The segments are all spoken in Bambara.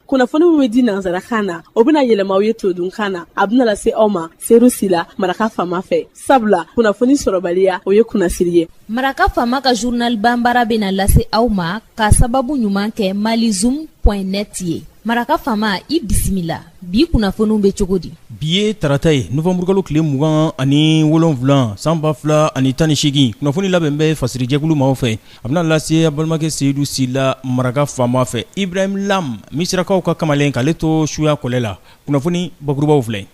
Kunnafoni min bɛ di nansarakan na, o bɛna yɛlɛma aw ye todunkan na. A bɛna lase aw ma Seru Sila, Maraka Fama fɛ, sabula kunnafoni sɔrɔbaliya, o ye kunnasiri ye. Maraka Fama ka journal banbara bɛna lase aw ma ka sababu ɲuman kɛ malizoom.net ye. Maraka Fama, i bisimila. Bi kunnafoniw bɛ cogo di? Bi ye tarata ye, nowanburukalo tile 27, san 2018. Kunnafoni labɛn bɛ fasirijɛkulu maaw fɛ. A bɛna lase a balimakɛ Seyidu Sila, Maraka Faama fɛ. Ibrahim Lam, Misirakaw ka kamalen, k'ale to suya kɔlɛ la. Kunnafoni bakurubaw filɛ.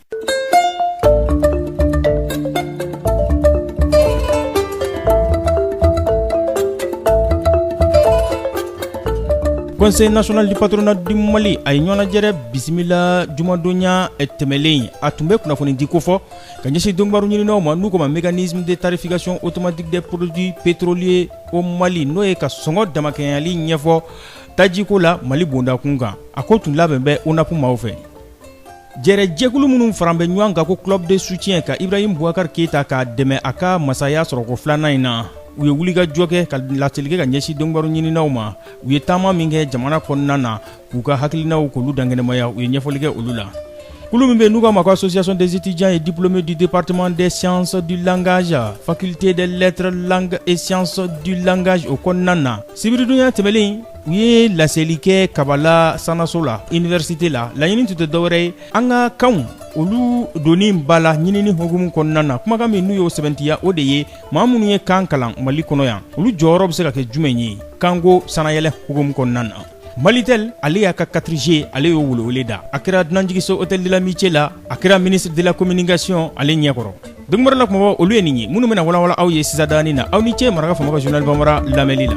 Conseil national du patronat du Mali, a ye ɲɔgɔnnajɛrɛ bisimila jumadonya tɛmɛlen. A tun bɛ kunnafoni di kofɔ ka ɲɛsin donkibaru ɲininaw ma, n'u ko ma mécanisme de tarification automatique des produits pétroliers au Mali, n'o ye ka sɔngɔ damakɛɲɛli ɲɛfɔ tajiko la Mali bondakun kan. A ko tun labɛn bɛ ONAP maaw fɛ. Jɛrɛjɛkulu minnu faran bɛ ɲɔgɔn kan ko club de soutien ka Ibrahim Boubacar Keita k'a dɛmɛ a ka masaya sɔrɔko filanan in na, u ye wulikajɔ kɛ ka laseli kɛ ka ɲɛsin donkibaru ɲininaw ma. U ye taama min kɛ jamana kɔnɔna na k'u ka hakilinaw k'olu dankɛnɛmaya, u ye ɲɛfɔli kɛ olu la. Kulu min bɛ n'u k'a ma ko association des étudiants et diplômés du département des sciences du langage, faculté des lettres, langues et sciences du langage, o kɔnɔna na, sibiridonya tɛmɛlen, u ye laseli kɛ Kabala sanaso la, université la. Laɲini tun tɛ dɔwɛrɛ ye, an ka kanw olu donni ba la ɲinini hukumu kɔnɔna na. Kumakan min n'u y'o sɛbɛntiya, o de ye maa minnu ye kan kalan Mali kɔnɔ yan, olu jɔyɔrɔ bɛ se ka kɛ jumɛn ye kanko sanayɛlɛ hukumu kɔnɔna na. Malitel, ale y'a ka 4G, ale y'o welewele da. A kɛra dunanjigiso hôtel de l'amitié la, a kɛra ministre de la communication ale ɲɛkɔrɔ. Donkibaru la kumabaw, olu ye nin ye minnu bɛna walawala aw ye sisan daani na. Aw ni ce Maraka Fama ka journal bambara lamɛnli la.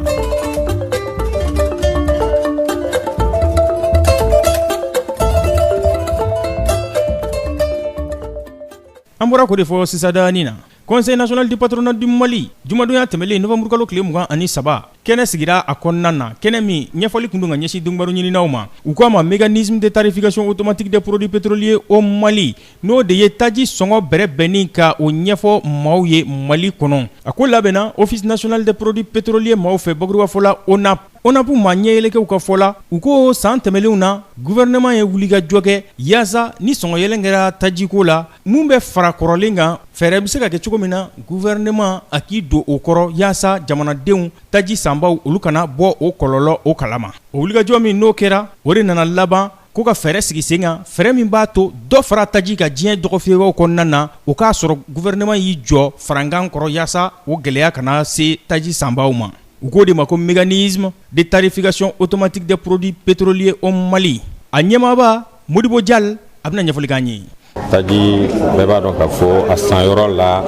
An bɔra k'o de fɔ sisan daani na. Conseil national du patronat du Mali, jumadonya tɛmɛlen, nowanburukalo tile 23, kɛnɛ sigira a kɔnɔna na, kɛnɛ min ɲɛfɔli tun don ka ɲɛsin donkibaru ɲininaw ma. U k'a ma mécanisme de tarification automatique des produits pétroliers au Mali, n'o de ye taji sɔngɔ bɛrɛbɛnni ka o ɲɛfɔ maaw ye Mali kɔnɔ. A ko labɛnna Office national des produits pétroliers maaw fɛ, bakurubafɔ la ONAP. ONAP maa ɲɛyɛlɛkɛw ka fɔ la, u ko san tɛmɛnlenw na, gouvernement ye wulikajɔ kɛ yaasa ni sɔngɔyɛlɛn kɛra tajiko la, mun bɛ fara kɔrɔlen kan, fɛɛrɛ bɛ se ka kɛ cogo min na gouvernement a k'i don o kɔrɔ, yaasa jamanadenw taji sanbaw olu kana bɔ o kɔlɔlɔ o kalama. O wulikajɔ min n'o kɛra, o de nana laban ko ka fɛɛrɛ sigi sen kan, fɛɛrɛ min b'a to dɔ fara taji ka diɲɛ dɔgɔfiyɛbaw kɔnɔna na, o k'a sɔrɔ gouvernement y'i jɔ farankan kɔrɔ yaasa o gɛlɛya kana se taji sanbaw ma. U k'o de ma ko mécanisme de tarification automatique des produits pétroliers au Mali. A ɲɛmaaba Modibo Jal, a bɛna ɲɛfɔli k'an ye. Taji, bɛɛ b'a dɔn k'a fɔ a san yɔrɔ la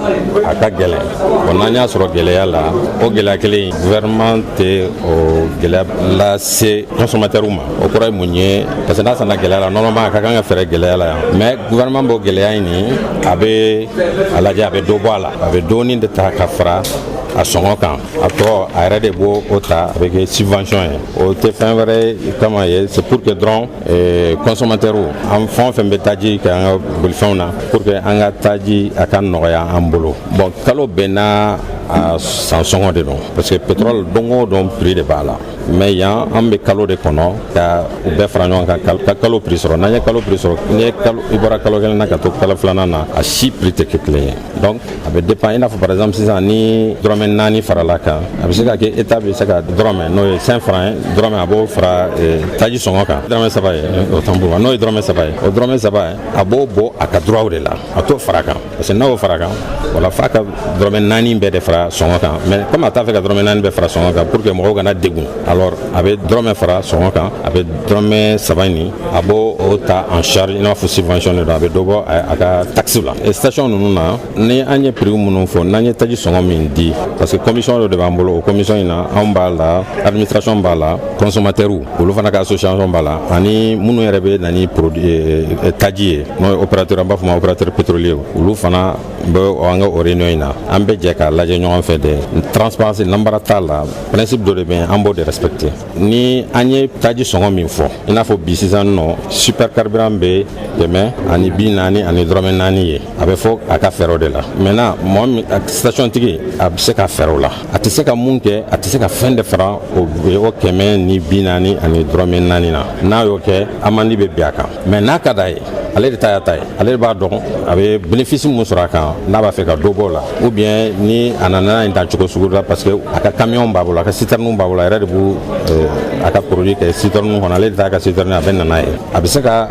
a ka gɛlɛn. Bon, n'an y'a sɔrɔ gɛlɛya la, o gɛlɛya kelen, gouvernement tɛ o gɛlɛya lase consommateur ma. O kɔrɔ ye mun ye? Parce que n'a sanna gɛlɛya la, normalement a ka kan ka fɛɛrɛ gɛlɛya la yan, mais gouvernement b'o gɛlɛya in nin, a bɛ a lajɛ, a bɛ dɔ bɔ a la, a bɛ dɔɔnin de ta ka fara a sɔngɔ kan. A tɔ, a yɛrɛ de b'o o ta, a bɛ kɛ subvention ye. O tɛ fɛn wɛrɛ kama ye, c'est pour que dɔrɔn consommateur, an fɛn o fɛn bɛ taji kɛ an ka bolifɛnw na, pour que an ka taji a ka nɔgɔya an bolo. Bon, kalo bɛɛ n'a a san sɔngɔ de don, parce que pétrole, don o don prix de b'a la. Mais yan, an bɛ kalo de kɔnɔ ka u bɛɛ fara ɲɔgɔn kan ka kalo prix sɔrɔ. N'an ye kalo prix sɔrɔ, n'i ye kalo, i bɔra kalo kelen na ka to kalo filanan na, a si prix tɛ kɛ kelen ye. Donc a bɛ dépend. I n'a fɔ par exemple sisan, ni dɔrɔmɛ 4 farala kan, a bɛ se ka kɛ état bɛ se ka dɔrɔmɛ, n'o ye 5 francs ye, dɔrɔmɛ, a b'o fara taji sɔngɔ kan, dɔrɔmɛ 3 ye, autant pour moi, n'o ye dɔrɔmɛ 3 ye, o dɔrɔmɛ 3 ye, a b'o bɔ a ka droit de la, a t'o fara kan, parce que n'a y'o fara kan, wala f'a ka dɔrɔmɛ 4 bɛɛ de fara sɔngɔ kan. Mais comme a t'a fɛ ka dɔrɔmɛ 4 bɛɛ fara sɔngɔ kan, pour que mɔgɔw kana degun, alors a bɛ dɔrɔmɛ fara sɔngɔ kan, a bɛ dɔrɔmɛ 3 nin, a b'o o ta en charge, i n'a fɔ subvention de don, a bɛ dɔ bɔ a ka taxe la. Station ninnu na, ni an ye prix minnu fɔ, n'an ye taji sɔngɔ min di, parce que commission dɔ de b'an bolo. O commission in na, anw b'a la, administration b'a la, consommateur olu fana ka association b'a la, ani minnu yɛrɛ bɛ na ni produit taji ye, n'o ye opérateur, an b'a fɔ ma opérateur pétrolier, olu fana bɛ an ka o réunion in na. An bɛ jɛ k'a lajɛ ɲɔgɔn fɛ de. Transparence, nanbara t'a la. Principe dɔ de bɛ yen, an b'o de respecter. Ni an ye taji sɔngɔ min fɔ, i n'a fɔ bi sisan nɔ, super carburant bɛ 140 ani dɔrɔmɛ 4 ye, a bɛ fɔ a ka fɛɛrɛ de la. Maintenant, mɔgɔ min, station tigi, a bɛ se k'a k'a fɛɛrɛ o la. A tɛ se ka mun kɛ? A tɛ se ka fɛn de fara o 144.4 na. N'a y'o kɛ, amende bɛ bin a kan. Mais n'a ka d'a ye, ale de ta y'a ta ye, ale de b'a dɔn a bɛ bénéfice mun sɔrɔ a kan, n'a b'a fɛ ka dɔ bɔ o la, ou bien ni a nana nin ta cogo sugu la, parce que a ka camion b'a bolo, a ka citerne b'a bolo, a yɛrɛ de b'u a ka produit kɛ citerne kɔnɔ, ale de t'a ka citerne, a bɛ na n'a ye. A bɛ se ka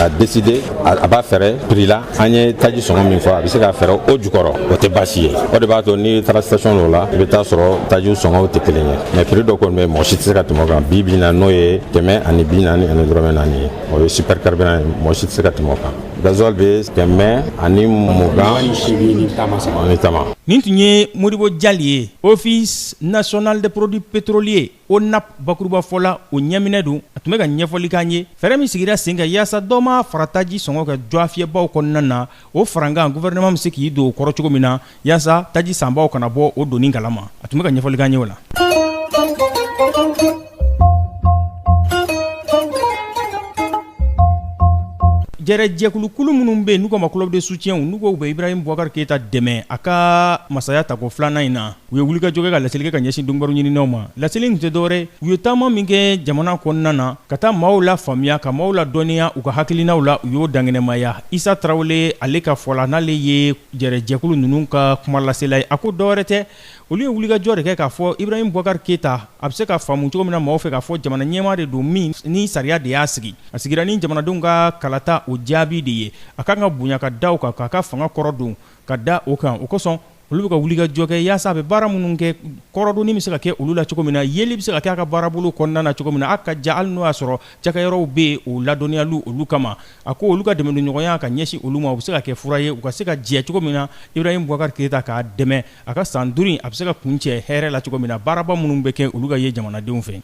a décider a b'a fɛɛrɛ prix la. An ye taji sɔngɔ min fɔ, a bɛ se k'a fɛɛrɛ o jukɔrɔ, o tɛ baasi ye. O de b'a to n'i taara station dɔw la, i bɛ taa sɔrɔ tajiw sɔngɔw tɛ kelen ye, mais prix dɔ kɔni bɛ, mɔgɔ si tɛ se ka tɛmɛ o kan bi bi in na, n'o ye 140.4 ye. O ye super carburant ye, mɔgɔ si tɛ se ka tɛmɛ o kan. Gasoil bɛ 120 ni tama. Nin tun ye Modibo Jali ye, Office national des produits pétroliers, ONAP bakurubafɔ la, o ɲɛminɛ don. A tun bɛ ka ɲɛfɔli k'an ye fɛɛrɛ min sigira sen kan yaasa dɔ ma fara taji sɔngɔ kan jɔfiyɛbaw kɔnɔna na, o farankan, gouvernement bɛ se k'i don o kɔrɔ cogo min na yaasa taji sanbaw kana bɔ o doni kalama. A tun bɛ ka ɲɛfɔli k'an ye o la. Jɛrɛjɛkulukulu minnu bɛ yen n'u k'a ma club de soutien, n'u ko u bɛ Ibrahim Boubacar Keita dɛmɛ a ka masaya tako filanan in na, u ye wulikajɔ kɛ ka laseli kɛ ka ɲɛsin donkibaru ɲininaw ma. Laseli in tun tɛ dɔwɛrɛ, u ye taama min kɛ jamana kɔnɔna na ka taa maaw la faamuya, ka maaw la dɔnniya u ka hakilinaw la, u y'o dankɛnɛmaya. Isa Tarawele, ale ka fɔ la, n'ale ye jɛrɛjɛkulu ninnu ka kumalasela ye, a ko dɔwɛrɛ tɛ, olu ye wulikajɔ de kɛ k'a fɔ Ibrahim Boubacar Keita a bɛ se ka faamu cogo min na maaw fɛ k'a fɔ jamana ɲɛmaa de don min ni sariya de y'a sigi, a sigira ni jamanadenw ka kalata o jaabi de ye, a kan ka bonya ka da o kan, k'a ka fanga kɔrɔ don ka da o kan. O kosɔn olu bɛ ka wulikajɔ kɛ yaasa a bɛ baara minnu kɛ, kɔrɔdonni bɛ se ka kɛ olu la cogo min na, yeli bɛ se ka kɛ a ka baarabolo kɔnɔna na cogo min na, a ka ja hali n'o y'a sɔrɔ cakɛyɔrɔw bɛ yen o ladɔnniyaliw olu kama. A ko olu ka dɛmɛdonɲɔgɔnya ka ɲɛsin olu ma, o bɛ se ka kɛ fura ye u ka se ka jɛ cogo min na Ibrahim Boubacar Keita k'a dɛmɛ a ka san 5 a bɛ se ka kuncɛ hɛrɛ la cogo min na, baaraba minnu bɛ kɛ olu ka ye jamanadenw fɛ.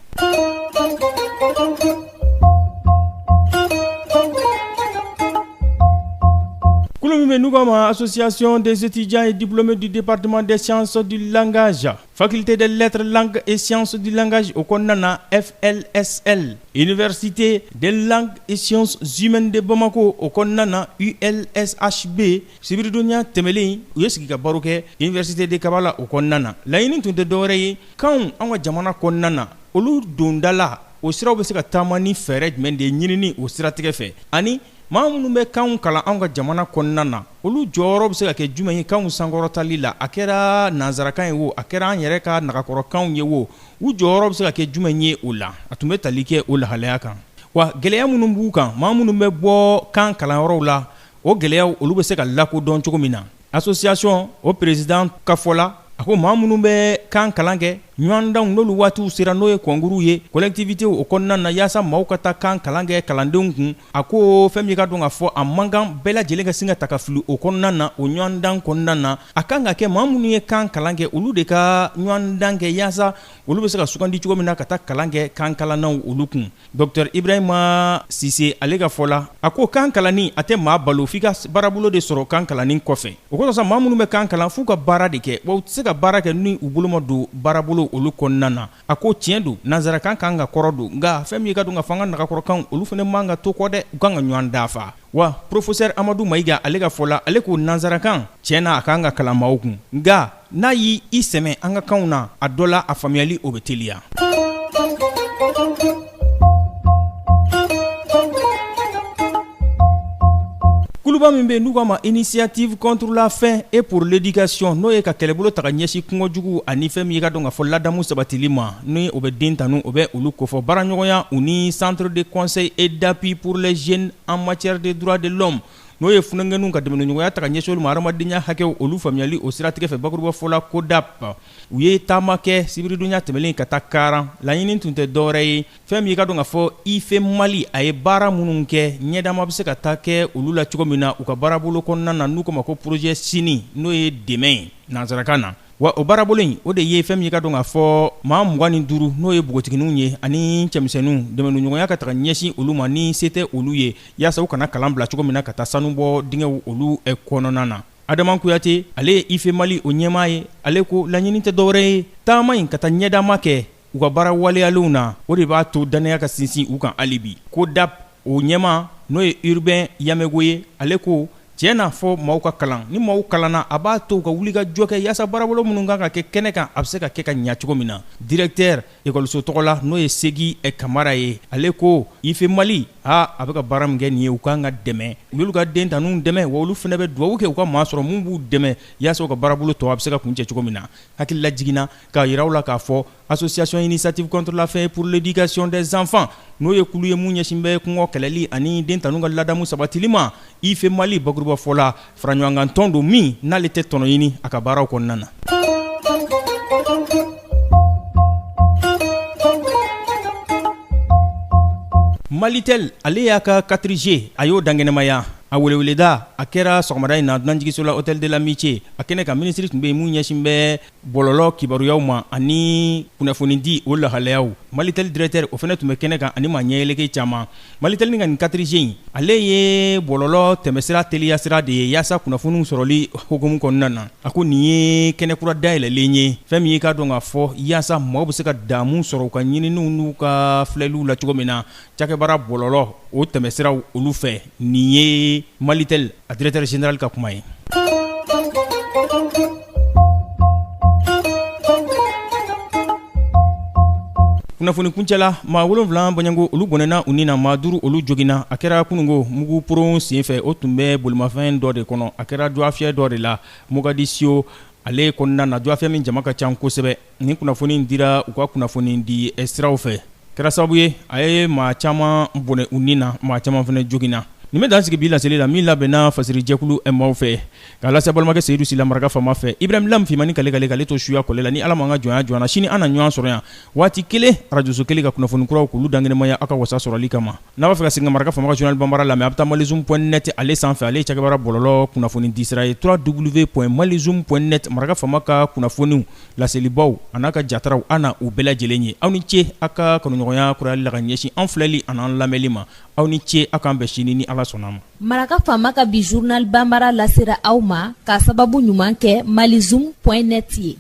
Kulu min bɛ n'u k'a ma Association des étudiants et diplômés du département des sciences du langage, faculté des lettres, langues et sciences du langage, o kɔnɔna na FLSL, Université des langues et sciences humaines de Bamako, o kɔnɔna na ULSHB, sibiridonya tɛmɛlen u ye sigi ka baro kɛ Université de Kabala o kɔnɔna na. Laɲini tun tɛ dɔwɛrɛ ye, kanw an ka jamana kɔnɔna na, olu dondala o siraw bɛ se ka taama ni fɛɛrɛ jumɛn de ye ɲinini o siratigɛ fɛ, ani maa minnu bɛ kanw kalan anw ka jamana kɔnɔna na, olu jɔyɔrɔ bɛ se ka kɛ jumɛn ye kanw sankɔrɔtali la, a kɛra nansarakan ye wo, a kɛra an yɛrɛ ka nagakɔrɔkanw ye wo, u jɔyɔrɔ bɛ se ka kɛ jumɛn ye o la. A tun bɛ tali kɛ o lahalaya kan. Wa gɛlɛya minnu b'u kan, maa minnu bɛ bɔ kan kalanyɔrɔw la, o gɛlɛyaw olu bɛ se ka lakodɔn cogo min na. Association o président ka fɔ la, a ko maa minnu bɛ kan kalan kɛ, ɲɔgɔndanw n'olu waatiw sera, n'o ye concours ye collectivité o kɔnɔna na, yaasa maaw ka taa kan kalan kɛ kalandenw kun, a ko fɛn min ka dɔn k'a fɔ a man kan bɛɛ lajɛlen ka sin ka ta ka fili o kɔnɔna na. O ɲɔgɔndan kɔnɔna na, a kan ka kɛ maa minnu ye kan kalan kɛ, olu de ka ɲɔgɔndan kɛ yaasa olu bɛ se ka sugandi cogo min na ka taa kalan kɛ kan kalannaw olu kun. Docteur Ibrahima Sise, ale ka fɔ la, a ko kan kalanni a tɛ maa balo, f'i ka baarabolo de sɔrɔ kan kalanni kɔfɛ. O kosɔn sa, maa minnu bɛ kan kalan, f'u ka baara de kɛ, wa u tɛ se ka baara kɛ ni u bolo ma don baarabolo olu kɔnɔna na. A ko tiɲɛ don, nansarakan kan ka kɔrɔ don, nka fɛn min ka dɔn ka fɔ an ka nagakɔrɔkanw, olu fana man ka to kɔ dɛ, u kan ka ɲɔgɔn dafa. Wa professeur Amadu Mayiga, ale ka fɔ la, ale ko nansarakan tiɲɛ na a kan ka kalan maaw kun, nka n'a y'i sɛmɛ an ka kanw na, a dɔ la a faamuyali o bɛ teliya. Kuluba min bɛ n'u k'a ma Initiative contre la faim et pour l'éducation, n'o ye ka kɛlɛbolo ta ka ɲɛsin kɔngɔjugu ani fɛn min ka dɔn ka fɔ ladamu sabatili ma, ni o bɛ den tanu, o bɛ olu kofɔ, baaraɲɔgɔnya u ni Centre de conseil et d'appui pour les jeunes en matière de droits de l'homme, n'o ye funankɛninw ka dɛmɛɲɔgɔnya ta ka ɲɛsin olu ma hadamadenya hakɛw olu faamuyali o siratigɛ fɛ, bakurubafɔ la CODAP, u ye taama kɛ sibiridonya tɛmɛnen ka taa Karan. Laɲini tun tɛ dɔwɛrɛ ye, fɛn min ka dɔn ka fɔ IFE Mali a ye baara minnu kɛ, ɲɛdama bɛ se ka taa kɛ olu la cogo min na u ka baarabolo kɔnɔna na, n'u k'a ma ko projet SINI, n'o ye dɛmɛ ye nansarakan na. Wa o baarabolo in, o de ye fɛn min ka dɔn ka fɔ maa 25, n'o ye npogotigininw ye ani cɛmisɛnninw, dɛmɛɲɔgɔnya ka taga ɲɛsin olu ma ni se tɛ olu ye, yaasa u kana kalan bila cogo min na ka taa sanubɔ dingɛw olu kɔnɔna na. Adama Kuyate, ale ye IFE Mali o ɲɛmaa ye, ale ko laɲini tɛ dɔwɛrɛ ye taama in ka taa ɲɛdama kɛ u ka baara waleyalenw na, o de b'a to dannaya ka sinsin u kan hali bi. CODAP o ɲɛmaa, n'o ye Urbain Yamego ye, ale ko Tiɲɛ na fɔ maaw ka kalan, ni maaw kalanna, a b'a to u ka wuli ka jɔ kɛ yaasa baarabolo minnu kan ka kɛ kɛnɛ kan, a bɛ se ka kɛ ka ɲa cogo min na. Directeur ekɔliso tɔgɔ la, n'o ye Segi Kamara ye, ale ko IFE Mali aa a bɛ ka baara min kɛ nin ye, u kan ka dɛmɛ, u y'olu ka den tanw dɛmɛ, wa olu fana bɛ dugawu kɛ u ka maa sɔrɔ min b'u dɛmɛ yaasa u ka baarabolo tɔ a bɛ se ka kuncɛ cogo min na. Hakilila jiginna k'a jira u la k'a fɔ Association Initiative contre la faim et pour l'éducation des enfants, n'o ye kulu ye mun ɲɛsin bɛ kɔngɔ kɛlɛli ani den tanu ka ladamu sabatili ma, IFE Mali bakurubafɔ la, faraɲɔgɔnkan don min n'ale tɛ tɔnɔ ɲini a ka baaraw kɔnɔna na. Malitel, ale y'a ka 4G, a y'o dankɛnɛmaya. A weleweleda a kɛra sɔgɔmada in na dunanjiginso la, Hôtel de l'Amitié. A kɛnɛ kan, minisiri tun bɛ yen mun ɲɛsin bɛ bɔlɔlɔ kibaruyaw ma ani kunnafonidi o lahalayaw. Malitel directeur, o fana tun bɛ kɛnɛ kan ani maa ɲɛyɛlɛke caman. Malitel ni ka nin 4G in, ale ye bɔlɔlɔ tɛmɛsira teliya sira de ye yaasa kunnafoniw sɔrɔli hukumu kɔnɔna na. A ko nin ye kɛnɛ kura dayɛlɛlen ye, fɛn min ye k'a dɔn k'a fɔ yaasa maaw bɛ se ka damu sɔrɔ u ka ɲininiw n'u ka filɛliw la cogo min na cakɛbaara bɔlɔlɔ o tɛmɛsiraw olu fɛ. Nin ye Malitel a directeur général ka kuma ye. Kunnafoni kuncɛla, maa 7 bɔɲɔgɔnko olu bɔnɛna u ni na, maa 5 olu joginna. A kɛra kununko mugu poron senfɛ, o tun bɛ bolimafɛn dɔ de kɔnɔ. A kɛra duwafiyɛ dɔ de la Mogadiscio ale kɔnɔna na, duwafiyɛ min jama ka ca kosɛbɛ. Nin kunnafoni dira u ka kunnafoni di siraw fɛ, kɛra sababu ye a ye maa caman bɔnɛ u ni na, maa caman fana joginna. Nin bɛ dan sigi bi laseli la min labɛnna fasirijɛkulu maaw fɛ k'a lase balimakɛ Seyidu Sila maraka faama fɛ. Ibrahim Lam Fimani kale kale k'ale to suya kɔlɛ la. Ni Ala ma an ka jɔnya jɔ an na, sini an na ɲɔgɔn sɔrɔ yan waati kelen, arajoso kelen, ka kunnafoni kuraw k'olu dankɛnɛmaya aw ka wasa sɔrɔli kama. N'a b'a fɛ ka segin ka maraka faama ka journal banbara lamɛn, a bɛ taa malizoom.net ale sanfɛ. Ale ye cakɛbaara bɔlɔlɔ kunnafoni di sira ye, www.malizoom.net. Maraka faama ka kunnafoniw laselibaw a n'a ka jataraw, an na u bɛɛ lajɛlen ye. Aw ni ce aw ka kanuɲɔgɔnya kurayali la ka ɲɛsin an filɛli an'an lamɛnli ma. Aw ni ce, aw k'an bɛn sini ni Ala sɔnna ma. Maraka faama ka bi journal banbara lasera aw ma k'a sababu ɲuman kɛ malizoom.net ye.